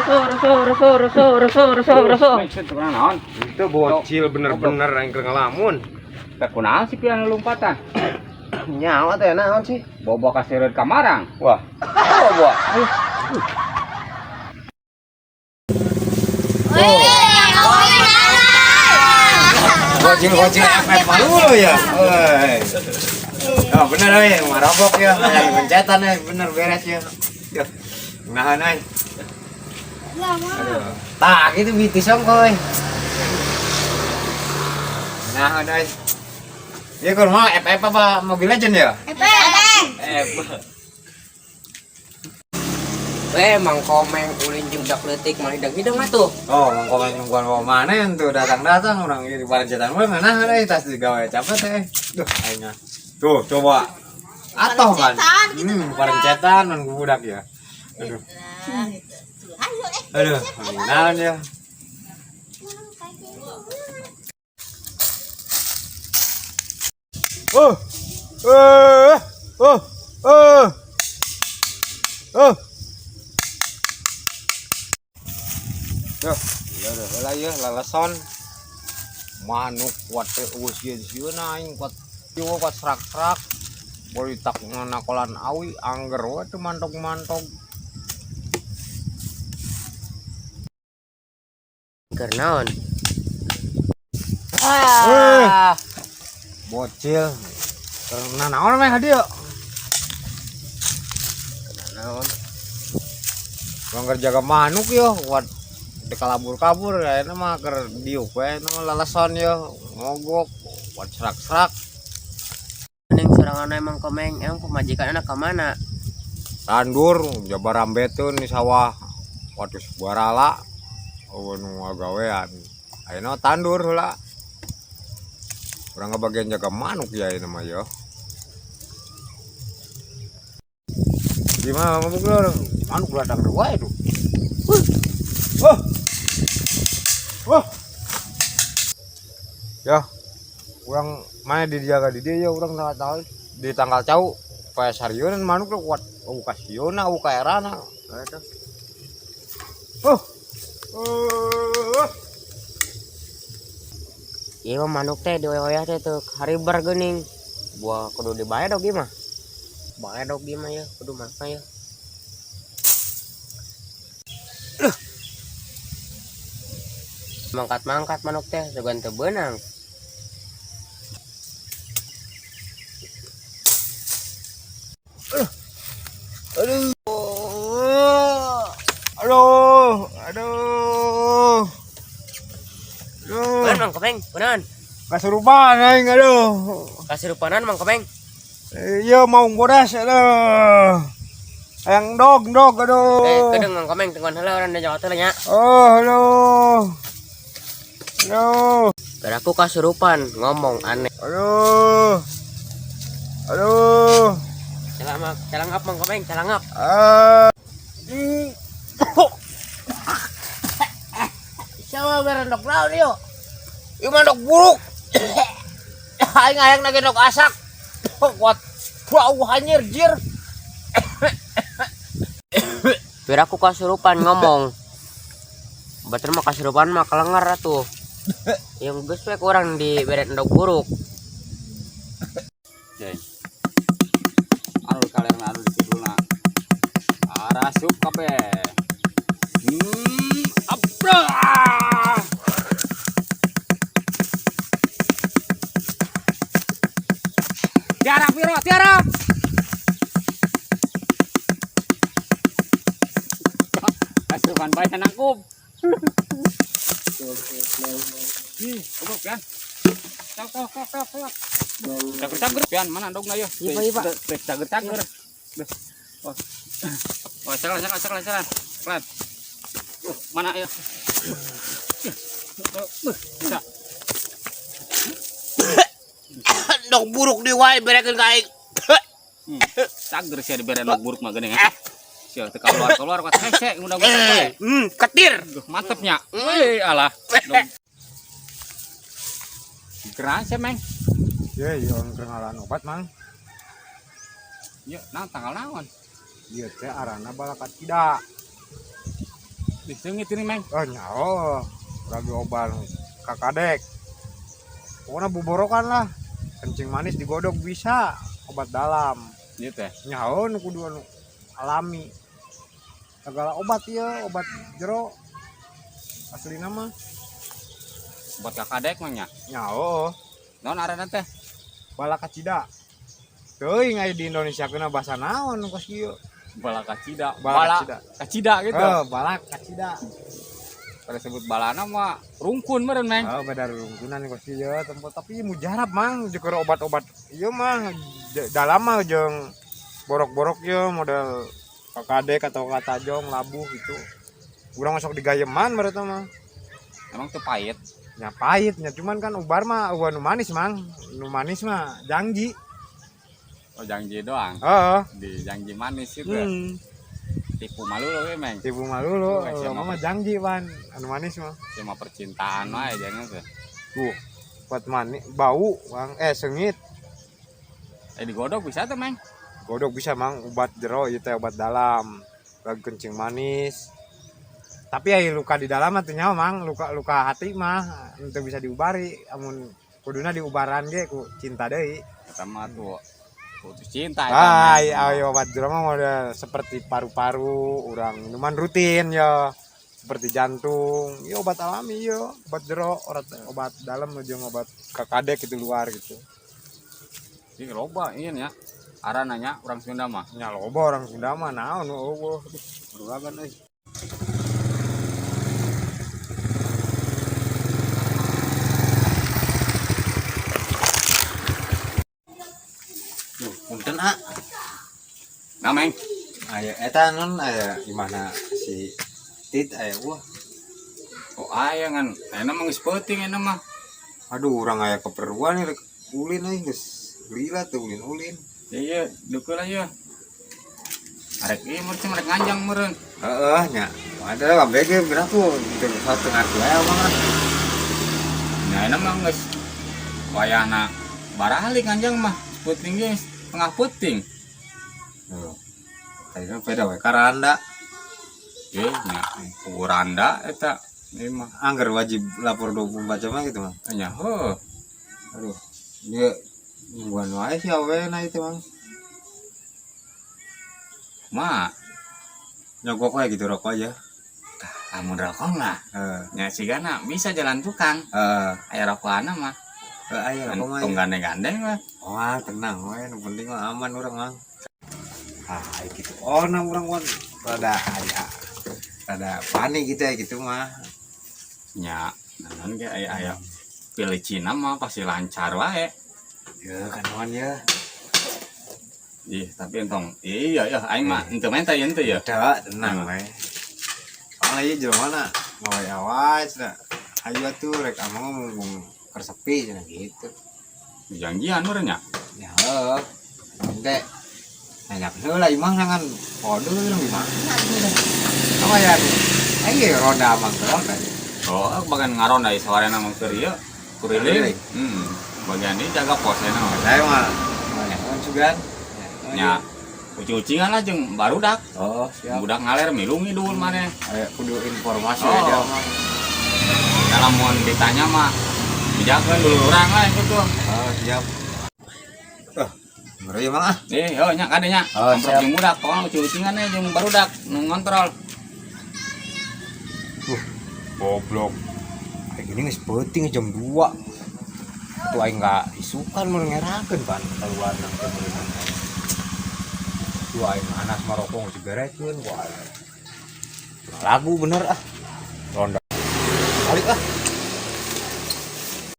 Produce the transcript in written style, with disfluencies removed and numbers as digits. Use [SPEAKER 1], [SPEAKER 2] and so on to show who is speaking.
[SPEAKER 1] Reso reso reso reso reso.
[SPEAKER 2] Naon?
[SPEAKER 3] Itu bocil bener-bener yang keur ngelamun.
[SPEAKER 2] Teh kunaon sih pian lompatan?
[SPEAKER 3] Nyawa teh naon sih?
[SPEAKER 2] Bobo kaseureut ka marang.
[SPEAKER 3] Wah. Bobo. Bocil-bocil FF malu lo ya. Woi. Oh, bener euy, marobok ya. Lagi pencetan euy, bener beres ya. Duh. Nahan euy. Aduh. Tah, gitu bitu songkoy. Nahan euy. Ya kur mau FF apa Mobile Legend ya?
[SPEAKER 1] FF. Mang Komeng ulin jeung budak leutik mah hidang-hidang atuh.
[SPEAKER 3] Oh, Mang Komeng nungguan mau mana yang tuh datang-datang orang ini di parencetan mah nah euy tas digawe capek teh. Duh, aing. Tuh, coba. Atoh kan. Parencetan man budak ya. Aduh. Aduh, naon ya. Oh. Oh. Oh. Oh. Oh. Duh, ya udah heula ya leleson. Manuk kuat teh eueus sieun sieun aing kuat ieu kuat serak-serak. Bolitak nganakolan awi angger we teu mantog-mantog.
[SPEAKER 1] Keur naon? Ah.
[SPEAKER 3] Bocil. Karena naon meh hadieu?
[SPEAKER 1] Naon?
[SPEAKER 3] Urang jaga manuk yo kuat dikalabur-kabur kayaknya mah keur diuk we mah leleson yo mogok kuat serak-serak.
[SPEAKER 1] Mending sorangan emang Komeng, emang pemajikan anak ka mana?
[SPEAKER 3] Tandur jabar rambeteun di sawah. Waduh barala eueuh nu ngagawean. Ayeuna tandur heula. Urang kebagian jaga manuk ya ini mah yo. Gimana mabuk lur? Manuk datang wae tuh. Wah. Wah. Ya. Urang mana dijaga di dia ya urang tanggal di tanggal cau poe sarieun manuk teh kuat eueuh ka sieuna eueuh ka erana. Oh. Oh.
[SPEAKER 1] Ieu mah manuk teh diwayah teh teu haribar geuning. Buah kudu dibaedog ieu mah. Baedog ieu mah ya, kudu maka ya. Mangkat-mangkat manuk teh sugan teu beunang.
[SPEAKER 3] Aduh. Aduh, aduh. Aduh.
[SPEAKER 1] Beunang Mang Komeng, beunang.
[SPEAKER 3] Kasurupan aing aduh.
[SPEAKER 1] Kasurupanan Mang Komeng.
[SPEAKER 3] Iya mau bodas aduh. Ayang dog dog aduh.
[SPEAKER 1] Kedeung Mang Komeng tungguan heula urang da jawab nya.
[SPEAKER 3] Oh, aduh. Aduh.
[SPEAKER 1] Aku kasurupan ngomong aneh.
[SPEAKER 3] Aduh. Aduh.
[SPEAKER 1] Calangap Mang Komeng, calangap.
[SPEAKER 4] Siapa berendok naon ieu? Ieu mah endog buruk. Aing hayang nage endog asak. Kuat bau hanyir jir.
[SPEAKER 1] Biar aku kasurupan ngomong. Batur mah kasurupan mah kelengar atuh. Yang geus we kurang di beret endog buruk.
[SPEAKER 2] Jeng. Anu kalian anu di kidulna. Arasup kabeh. Abra. Tiarap piro, tiarap. Kasurupan bae nangkup. Ih, goblok kan. Tok tok tok tok tok. Cager-cager pian mana ndogna yeuh.
[SPEAKER 1] Iya, Pak.
[SPEAKER 2] Cager-cager. Oh. Oh, salah salah salah salah. Salah. Mana ya? Bisa.
[SPEAKER 4] Endog buruk di wae berekeun ka aing.
[SPEAKER 2] Cager sia dibere endog buruk mah geuning. Sia teu keluar-keluar kuat hese ngundang-undang wae.
[SPEAKER 4] Ketir.
[SPEAKER 2] Duh, mantepnya. Wih, alah. Gerang sia, Meng.
[SPEAKER 3] Ya, iya keur ngalaan obat, Mang.
[SPEAKER 2] Ieu, naon tanggal naon?
[SPEAKER 3] Ieu teh arana balakat tidak.
[SPEAKER 2] Diseungit ini, Meng.
[SPEAKER 3] Oh, nyaho. Lagi obat kakadek. Pokoknya buborokan lah. Kencing manis digodok bisa, obat dalam.
[SPEAKER 2] Ieu teh.
[SPEAKER 3] Nyaho nu kudu anu alami. Segala obat ya, obat jero. Asli nama.
[SPEAKER 2] Buat kakadek mah nya.
[SPEAKER 3] Nyaho,
[SPEAKER 2] Naon aranna teh?
[SPEAKER 3] Balakacida. Teuing aya di Indonesia kena bahasa naon kos kieu.
[SPEAKER 2] Bala kacida.
[SPEAKER 3] Bala
[SPEAKER 2] Bala
[SPEAKER 3] kacida.
[SPEAKER 2] kacida gitu.
[SPEAKER 3] Eh, balak kacida.
[SPEAKER 2] Pada sebut balana mah rungkun meureun, Meng.
[SPEAKER 3] Oh, beda rungkunan kos kieu tempat, tapi mujarab, Mang, jeung keur obat-obat ieu mah dalam mah jeung borok-borok ieu model kakadek atau katajong labuh gitu. Urang masuk digayeman berarti mah.
[SPEAKER 2] Emang teu pahit?
[SPEAKER 3] Nya pahit nya, cuman kan ubar mah eueuh nu manis, Mang. Nu manis mah janji.
[SPEAKER 2] Oh, janji doang.
[SPEAKER 3] Heeh.
[SPEAKER 2] Di janji manis itu. Tipu malu lo, Meng.
[SPEAKER 3] Tipu malu lo,
[SPEAKER 2] Oh, siapa?
[SPEAKER 3] mah janji pan anu manis mah.
[SPEAKER 2] Cuma percintaan wae jangan teh.
[SPEAKER 3] Tuh, buat manis bau, Bang. Eh, sengit.
[SPEAKER 2] Eh, digodok bisa tuh, Meng.
[SPEAKER 3] Godok bisa, Mang, obat jero ieu teh obat dalam. Lagi kencing manis. Tapi ya luka di dalam mah teu nyaho, Mang, luka luka hati mah teu bisa diubari, amun kuduna diubaran ge ku cinta deui.
[SPEAKER 2] Eta mah tuh putus cinta eta,
[SPEAKER 3] Ah,
[SPEAKER 2] Meng.
[SPEAKER 3] ayo obat jero mah model seperti paru-paru, urang minuman rutin ya. Seperti jantung, ya obat alami ya, obat jero, obat, obat dalam jeung obat kakadek itu luar gitu.
[SPEAKER 2] Ih, loba ieu nya. Aranna nya urang Sunda mah.
[SPEAKER 3] Nya loba orang Sunda mah naon eueuh. Aduh, uragan euy.
[SPEAKER 4] Duh, punten ah.
[SPEAKER 2] Nah, Meng.
[SPEAKER 4] Aya eta non aya gimana si Tit aya wah.
[SPEAKER 2] Oh, aya ngan. Ayeuna mah geus peuting ayeuna mah.
[SPEAKER 4] Aduh, urang aya keperluan nih rek ulin euy, geus lila tuh ulin-ulin.
[SPEAKER 2] Iya, dukeul lah ieu. Arek ieu meureun rek nganjang meureun.
[SPEAKER 4] Heeh nya. Ada kabeh ge berapa teu setengah wae mah.
[SPEAKER 2] Nah, ayeuna mah geus wayahna baralik nganjang mah. Peuting ge tengah peuting.
[SPEAKER 4] Tuh. Tadi kan beda we karanda.
[SPEAKER 2] Eh, nya kuranda eta ieu mah.
[SPEAKER 4] Angger wajib lapor 24 jam mah gitu mah.
[SPEAKER 2] Nya heuh.
[SPEAKER 4] Aduh. Dia nungguan wae si awe na itu mang.
[SPEAKER 2] Ma,
[SPEAKER 4] Nyogok wae gitu rokok aja.
[SPEAKER 2] lamun rokok mah
[SPEAKER 4] Heeh.
[SPEAKER 2] nya sigana bisa jalan tukang.
[SPEAKER 4] Heeh.
[SPEAKER 2] Aya rokokan mah.
[SPEAKER 4] Aya rokok mah.
[SPEAKER 2] Tong gandeng-gandeng lah.
[SPEAKER 4] Wah, tenang wae, nu penting mah aman urang mang. Ah, gitu. Oh, nah urang wan rada aya rada panik gitu ya gitu mah.
[SPEAKER 2] Nya, naon ge aya aya pilih Cina mah pasti lancar wae.
[SPEAKER 4] Ya kan wan ya.
[SPEAKER 2] Ih, tapi entong iya ya aing mah henteu menta ieu henteu ya.
[SPEAKER 4] Udah, tenang wae. Soalnya ieu jelema na ngawe awas cenah. Ayo atuh rek amang ngomong kersepi cenah gitu.
[SPEAKER 2] Janjian meureun nya.
[SPEAKER 4] Ya heuh. Ente nanya heula imah nangan kode urang di mana. Apa ya? Ayo ronda amang ke ronda.
[SPEAKER 2] Oh, bagian ngaronda ieu sawarena mah keur ieu kuriling. Bagian ini jaga pos nya mah.
[SPEAKER 4] Saya mah nanya sugan.
[SPEAKER 2] Nya ucing-ucingan lah jeung barudak.
[SPEAKER 4] Oh, siap.
[SPEAKER 2] Budak ngaler milu ngidul maneh.
[SPEAKER 4] Ayo kudu informasi
[SPEAKER 2] Oh.
[SPEAKER 4] aja mah.
[SPEAKER 2] Kalau mau ditanya mah bijakeun dulu urang lah itu tuh.
[SPEAKER 4] Oh, siap. Eh, ngeri ya, Mang ah.
[SPEAKER 2] Eh, yo nya kade nya.
[SPEAKER 4] Oh,
[SPEAKER 2] Amprok
[SPEAKER 4] siap.
[SPEAKER 2] jeung budak, pokoknya ucing-ucingan nya jeung barudak nu ngontrol.
[SPEAKER 3] Goblok. Kayak gini geus peuting jam 2. Tuh aing nggak isukan mun ngerakeun pan keluar nang teh meureun. Tuh aing anas marokok geus diberekeun ku aing. Lagu bener ah. Ronda. Balik ah.